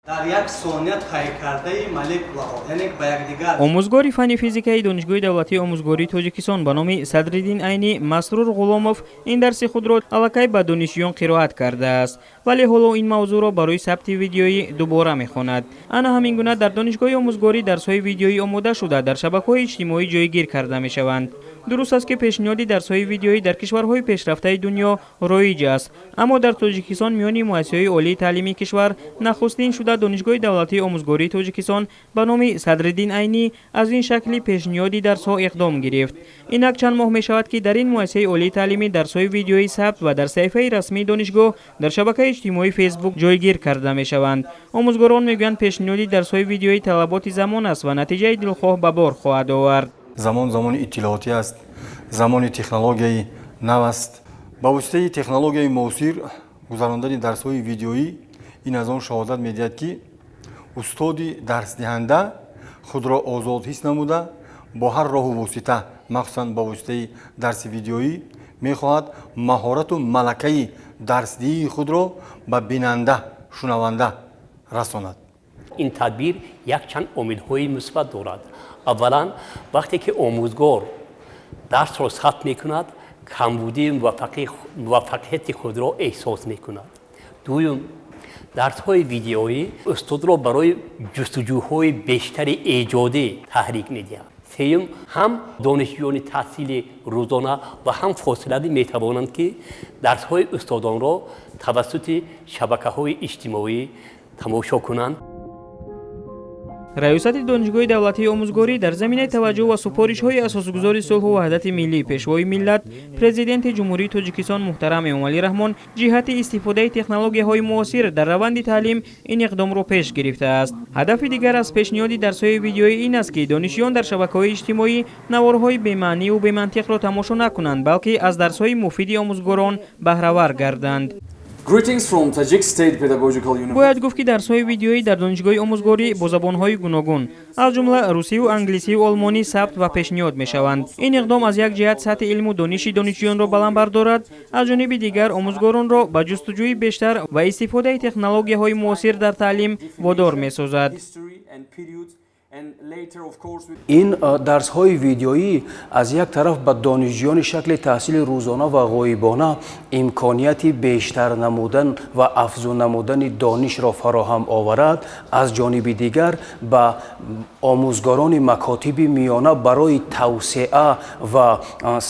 Дар як сония тай кардаи молекулаҳо, яъне ба якдигар. Омӯзгори фанни физикаи Донишгоҳи давлатии омӯзгории Тоҷикистон ба номи Садриддин Айнӣ Масрур Ғуломов ин дарси худро аллакай ба донишҷӯён қироат кардааст, вале ҳоло ин мавзӯъро барои сабти видеоӣ дубора мехонад. Ана ҳамин гуна дар донишгоҳи омӯзгорӣ дарсҳои видеоӣ омода шуда, дар шабакаҳои иҷтимоӣ ҷойгир карда мешаванд. Дуруст аст, ки пешниҳоди дарсҳои видеоӣ дар кишварҳои пешрафтаи дунё роиҷ аст, аммо дар Тоҷикистон миёни муассисаҳои олии таълимии кишвар нахустин шуда Донишгоҳи давлатии омӯзгории Тоҷикистон ба номи Садриддин Айнӣ аз ин шакли пешниҳоди дарсҳо иқдом гирифт. Инак чанд моҳ мешавад, ки дар ин муассисаи олии таълимӣ дарсҳои видеоӣ сабт ва дар саҳифаи расмии донишгоҳ дар шабакаи иҷтимоии Фейсбук ҷойгир карда мешаванд. Омӯзгорон мегӯянд, пешниҳоди дарсҳои видеоӣ талаботи замон аст ва натиҷаи дилхоҳ ба бор хоҳад овард. Замон замони иттилоотӣ аст, замони технологияи нав аст. Ба воситаи технологияи муосир гузарондани дарсҳои видеоӣ ин аз он шаҳодат медиҳад, ки устоди дарсдиҳанда худро озод ҳис намуда, бо ҳар роҳу восита, махсусан ба воситаи дарси видеоӣ, мехоҳад маҳорату малакаи дарсдиҳии худро ба бинанда, шунаванда расонад. Ин тадбир якчанд омилҳои мусбат дорад. Аввалан, вақте ки омӯзгор дарсро сабт мекунад, камбудии муваффақияти худро эҳсос мекунад. Дуюм, дарсҳои видеоӣ устодро барои ҷустуҷӯҳои бештари эҷодӣ таҳрик медиҳад. Сеюм, ҳам донишҷӯёни таҳсили рӯзона ва ҳам фосилавӣ метавонанд, ки дарсҳои устодонро тавассути шабакаҳои иҷтимоӣ тамошо кунанд. Раёсати Донишгоҳи давлатии омӯзгорӣ дар заминаи таваҷҷӯҳ ва супоришҳои Асосгузори сулҳу ваҳдати миллӣ, Пешвои миллат, Президенти Ҷумҳурии Тоҷикистон муҳтарам Эмомалӣ Раҳмон ҷиҳати истифодаи технологияҳои муосир дар раванди таълим ин иқдомро пеш гирифтааст. Ҳадафи дигар аз пешниҳоди дарсҳои видеоӣ ин аст, ки донишҷӯён дар шабакаҳои иҷтимоӣ наворҳои бемаъниву бемантиқро тамошо накунанд, балки аз дарсҳои муфиди омӯзгорон баҳравар гарданд. Greetings from Tajik State Pedagogical University. Бояд гуфт, ки дарсҳои видеоӣ дар донишгоҳи омӯзгорӣ бо забонҳои гуногун, аз ҷумла русиву англисиву олмонӣ, сабт ва пешниҳод мешаванд. Ин иқдом аз як ҷиҳат сатҳи илму дониши донишҷӯёнро баланд бардорад, аз ҷониби дигар омӯзгоронро ба ҷустуҷӯи бештар ва истифодаи технологияҳои муосир дар таълим водор месозад. History and periods and later, of course, with Ин дарсҳои видеоӣ аз як тараф ба донишҷӯёни шакли таҳсили рӯзона ва ғоибона имконияти бештар намудан ва афзун намудани донишро фароҳам оварад, аз ҷониби дигар ба омӯзгорони макотиби миёна барои тавсеа ва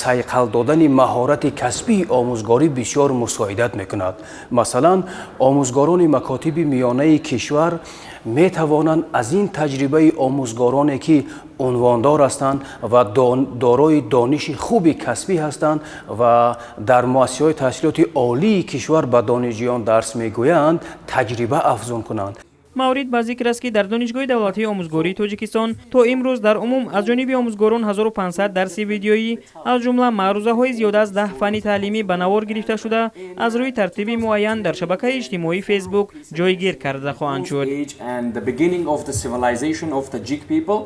сайқал додани маҳорати касбии омӯзгорӣ бисёр мусоидат мекунад. Масалан, омӯзгорони макотиби миёнаи кишвар метавонанд аз ин таҷрибаи омӯзгороне, ки унвондор ҳастанд ва дорои дониши хуби касбӣ ҳастанд ва дар муассисаҳои таҳсилоти олии кишвар ба донишҷӯён дарс мегӯянд, таҷриба афзун кунанд. Маврид ба зикр аст, ки дар Донишгоҳи давлатии омӯзгории Тоҷикистон то имрӯз дар умум аз ҷониби омӯзгорон 1500 дарси видеоӣ, аз ҷумла маърузаҳои зиёда аз 10 фанни таълимӣ, ба навор гирифта шуда, аз рӯи тартиби муайян дар шабакаи иҷтимоии Фейсбук ҷойгир карда хоҳанд шуд. age and the beginning of the civilization of Tajik people.